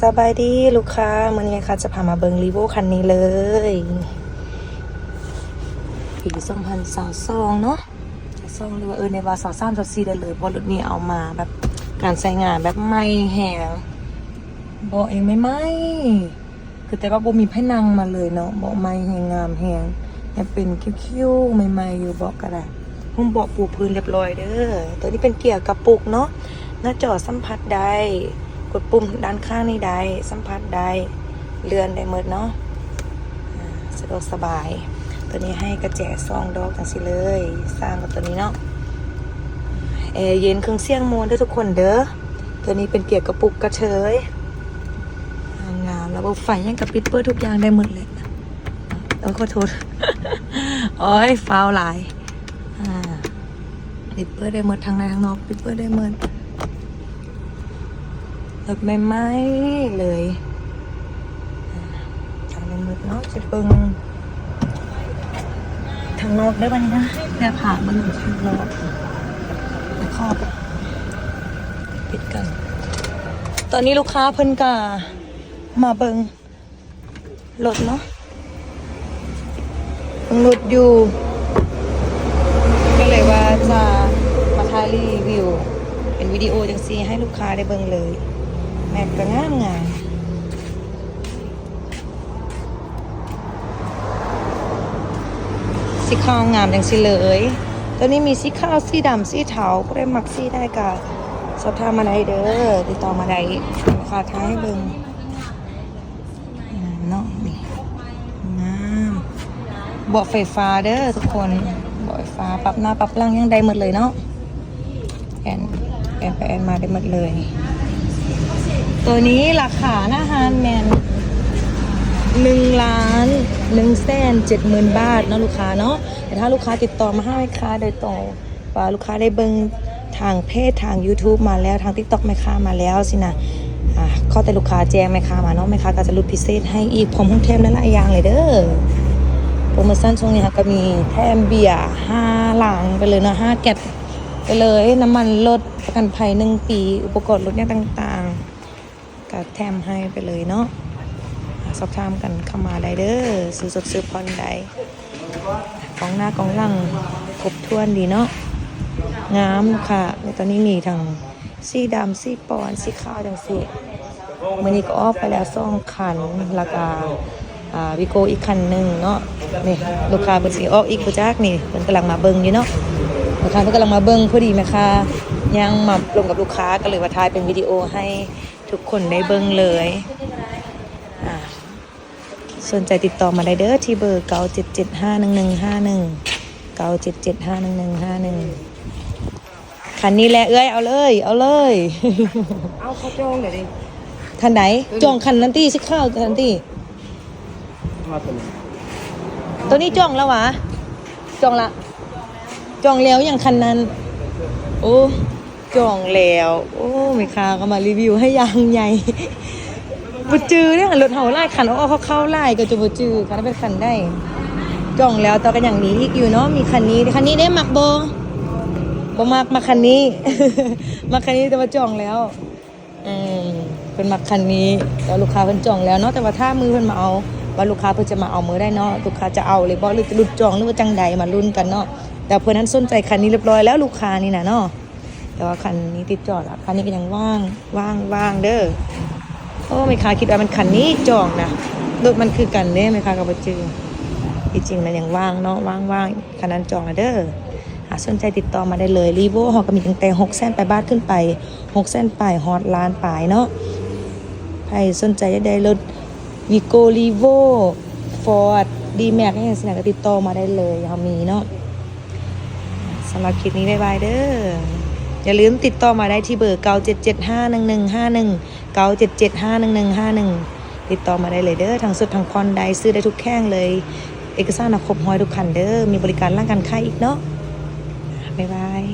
ສະບາຍດີລູກຄ້າ, ມື້ນີ້ແມ່ຄ້າຈະພາມາເບິ່ງ Revo ຄັນນີ້ເລີຍ ປີສອງພັນຊາວສອງເນາະ ຊາວສອງ ຫຼືວ່າເອີ້ນໄດ້ວ່າຊາວສາມ ຊາວສີ່ໄດ້ເລີຍ ເພາະລົດນີ້ເອົາມາແບບການໃຊ້ງານແບບໃໝ່ແຮງ ເບາະຍັງໃໝ່ໆ ຄືແຕ່ວ່າບໍ່ມີໃຜນັ່ງມາເລີຍເນາະ. ເບາະໃໝ່ແຮງ ງາມແຮງ ຍັງເປັນຄິ້ວໆ ໃໝ່ໆ ຢູ່ ເບາະກໍໄດ້ ຫຸ້ມເບາະ ປູພື້ນຮຽບຮ້ອຍເດີ້. ໂຕນີ້ເປັນເກຍກະປຸກເນາະ, ໜ້າຈໍສຳຜັດໄດ້, ກົດປຸ່ມດ້ານຂ້າງນີ້ໄດ້ ສຳຜັດໄດ້ ເລື່ອນໄດ້ໝົດເນາະ ອາ ສະດວກສະບາຍ. ໂຕນີ້ໃຫ້ກະແຈສອງດອກຈັ່ງຊີ້ເລີຍ ຕ່າງກັບໂຕນີ້ເນາະ. ແອເຢັນ ເຄື່ອງສຽງມ່ວນເດີ້ທຸກຄົນເດີ້. ໂຕນີ້ເປັນເກຍກະປຸກກະເທີຍ ງາມໆ ລະບົບໄຟຫຍັງກະປິດເປີດທຸກຢ່າງໄດ້ໝົດແຫຼະ. ໂອ້ ຂໍໂທດ ໂອ້ຍ ຟ້າວຫຼາຍ ອາ ປິດເປີດໄດ້ໝົດ ທາງໃນທາງນອກປິດເປີດໄດ້ໝົດ ລົດໃໝ່ໆ ເລີຍ ອາ ທາງໃນໝົດເນາະ. ຈະເບິ່ງທາງນອກເດີ້ບັດນີ້ນະ ແຕ່ພາເບິ່ງທາງນອກ ແຕ່ຂໍປິດກັນ. ຕອນນີ້ລູກຄ້າເພິ່ນກະມາເບິ່ງ ລົດເນາະ ເບິ່ງລົດຢູ່ ກໍເລີຍວ່າຈະມາຖ່າຍຣີວິວເປັນວິດີໂອຈັ່ງຊີ້ໃຫ້ລູກຄ້າໄດ້ເບິ່ງເລີຍ. ແມັກກໍງາມໆ ສີຂາວງາມຈັ່ງຊີ້ເລີຍ. ໂຕນີ້ມີສີຂາວ ສີດຳ ສີເທົາ ຜູ້ໃດມັກສີໃດກໍສອບຖາມມາໄດ້ເດີ້ ຕິດຕໍ່ມາໄດ້ ແມ່ຄ້າຖ່າຍໃຫ້ເບິ່ງ. ງາມເນາະ ນີ້ ງາມ. ເບາະໄຟຟ້າເດີ້ທຸກຄົນ ເບາະໄຟຟ້າ ປັບໜ້າປັບຫຼັງຫຍັງໄດ້ໝົດເລີຍເນາະ ແອນ ແອນໄປແອນມາໄດ້ໝົດເລີຍ. ໂຕນີ້ລາຄາໜ້າຮ້ານແມ່ນໜຶ່ງລ້ານໜຶ່ງແສນເຈັດໝື່ນບາດເນາະລູກຄ້າເນາະ. ແຕ່ຖ້າລູກຄ້າຕິດຕໍ່ມາຫາແມ່ຄ້າໂດຍຕົງ ວ່າລູກຄ້າໄດ້ເບິ່ງທາງເພຈ ທາງ YouTube ມາແລ້ວ ທາງ TikTok ແມ່ຄ້າມາແລ້ວຊີ້ນະ ອາ ຂໍແຕ່ລູກຄ້າແຈ້ງແມ່ຄ້າມາເນາະ ແມ່ຄ້າກໍຈະຫຼຸດພິເສດໃຫ້ອີກ ພ້ອມທັງແຖມຫຼາຍໆຢ່າງເລີຍເດີ້. ໂປຣໂມຊັນຊ່ວງນີ້ເຮົາກໍມີແຖມເບຍຫ້າລັງໄປເລີຍເນາະ ຫ້າແກັດໄປເລີຍ ນ້ຳມັນລົດ ປະກັນໄພໜຶ່ງປີ ອຸປະກອນລົດຫຍັງຕ່າງໆ ກະແຖມໃຫ້ໄປເລີຍເນາະ. ສອບຖາມກັນເຂົ້າມາໄດ້ເດີ້ ຊື້ສົດຊື້ຜ່ອນໄດ້ ກ້ອງໜ້າກ້ອງຫຼັງຄົບຖ້ວນດີເນາະ ງາມລູກຄ້າ. ແລ້ວຕອນນີ້ມີທັງສີດຳ ສີປອນ ສີຂາວຈັ່ງຊີ້ ມື້ນີ້ກໍອອກໄປແລ້ວສອງຄັນ ແລ້ວກະ ອາ ວີໂກ້ອີກຄັນໜຶ່ງເນາະ. ນີ້ລູກຄ້າເພິ່ນຊິອອກອີກບໍ່ຈັກ ນີ້ເພິ່ນກຳລັງມາເບິ່ງຢູ່ເນາະ ລູກຄ້າເພິ່ນກຳລັງມາເບິ່ງ ພໍດີແມ່ຄ້າຍ່າງມາລົມກັບລູກຄ້າ ກໍເລີຍວ່າຖ່າຍເປັນວິດີໂອໃຫ້ ທຸກຄົນໄດ້ເບິ່ງເລີຍ. ອາ ສົນໃຈຕິດຕໍ່ມາໄດ້ເດີ້ ທີ່ເບີ ເກົ້າເຈັດເຈັດຫ້າໜຶ່ງໜຶ່ງຫ້າໜຶ່ງ ເກົ້າເຈັດເຈັດຫ້າໜຶ່ງໜຶ່ງຫ້າໜຶ່ງ. ຄັນນີ້ແຫຼະເອື້ອຍ ເອົາເລີຍ ເອົາເລີຍ. ເອົາ ເຂົາຈອງແລ້ວເດ້ ທັນໃດ ໂຕນີ້ ຈອງຄັນນັ້ນຕິ ສີຂາວນັ້ນຕິ. ໂຕນີ້ຈອງແລ້ວຫວາ? ຈອງລະ ຈອງແລ້ວຫຍັງຄັນນັ້ນ. ໂອ້ ຈອງແລ້ວ. ໂອ້ ແມ່ຄ້າກໍມາຣີວິວໃຫ້ຢ່າງໃຫຍ່. ບໍ່ຈື່ເດ້ ລົດເຮົາຫຼາຍຄັນ ອອກໆ ເຂົ້າໆ ຫຼາຍກໍຈະບໍ່ຈື່ ຄັນເປັນຄັນໃດ. ຈອງແລ້ວ ແຕ່ກໍຍັງມີອີກຢູ່ເນາະ ມີຄັນນີ້ ຄັນນີ້ເດ້ ມັກບໍ່? ບໍ່ມັກ ມັກຄັນນີ້ ມັກຄັນນີ້ ແຕ່ວ່າຈອງແລ້ວ. ອືມ ເພິ່ນມັກຄັນນີ້ ແລ້ວລູກຄ້າເພິ່ນຈອງແລ້ວເນາະ ແຕ່ວ່າຖ້າມື້ເພິ່ນມາເອົາ ວ່າລູກຄ້າເພິ່ນຈະມາເອົາມື້ໃດເນາະ ລູກຄ້າຈະເອົາເລີຍບໍ່ ຫຼືຈະຫຼຸດຈອງ ຫຼືວ່າຈັ່ງໃດ ມາລຸ້ນກັນເນາະ. ແຕ່ເພິ່ນນັ້ນສົນໃຈຄັນນີ້ຮຽບຮ້ອຍແລ້ວ ລູກຄ້ານີ້ນະເນາະ ແຕ່ວ່າຄັນນີ້ຕິດຈອດລະ ຄັນນີ້ກໍຍັງວ່າງ ວ່າງ ວ່າງເດີ້. ໂອ້ ແມ່ຄ້າຄິດວ່າມັນຄັນນີ້ຈອງນະ ລົດມັນຄືກັນເດ້ ແມ່ຄ້າກໍບໍ່ຈື່ ທີ່ຈິງມັນຍັງວ່າງເນາະ ວ່າງໆ. ຄັນນັ້ນຈອງແລ້ວເດີ້ ຫາກສົນໃຈຕິດຕໍ່ມາໄດ້ເລີຍ. Revo ເຮົາກໍມີຕັ້ງແຕ່ຫົກແສນປາຍບາດຂຶ້ນໄປ ຫົກແສນປາຍ ຮອດລ້ານປາຍເນາະ. ໃຜສົນໃຈຢາກໄດ້ລົດ Vigo, Revo, Ford, D-Max ຫຍັງຊີ້ນະ ກໍຕິດຕໍ່ມາໄດ້ເລີຍ ເຮົາມີເນາະ. ສຳລັບຄລິບນີ້ ບາຍບາຍເດີ້. ຢ່າລືມຕິດຕໍ່ມາໄດ້ທີ່ເບີ ເກົ້າເຈັດເຈັດຫ້າໜຶ່ງໜຶ່ງຫ້າໜຶ່ງ ເກົ້າເຈັດເຈັດຫ້າໜຶ່ງໜຶ່ງຫ້າໜຶ່ງ ຕິດຕໍ່ມາໄດ້ເລີຍເດີ້. ທັງສົດທັງຜ່ອນໄດ້ ຊື້ໄດ້ທຸກແຂວງເລີຍ ເອກະສານນະຄົບຮ້ອຍທຸກຄັນເດີ້. ມີບໍລິການຫຼັງການຂາຍອີກເນາະ. ບາຍບາຍ.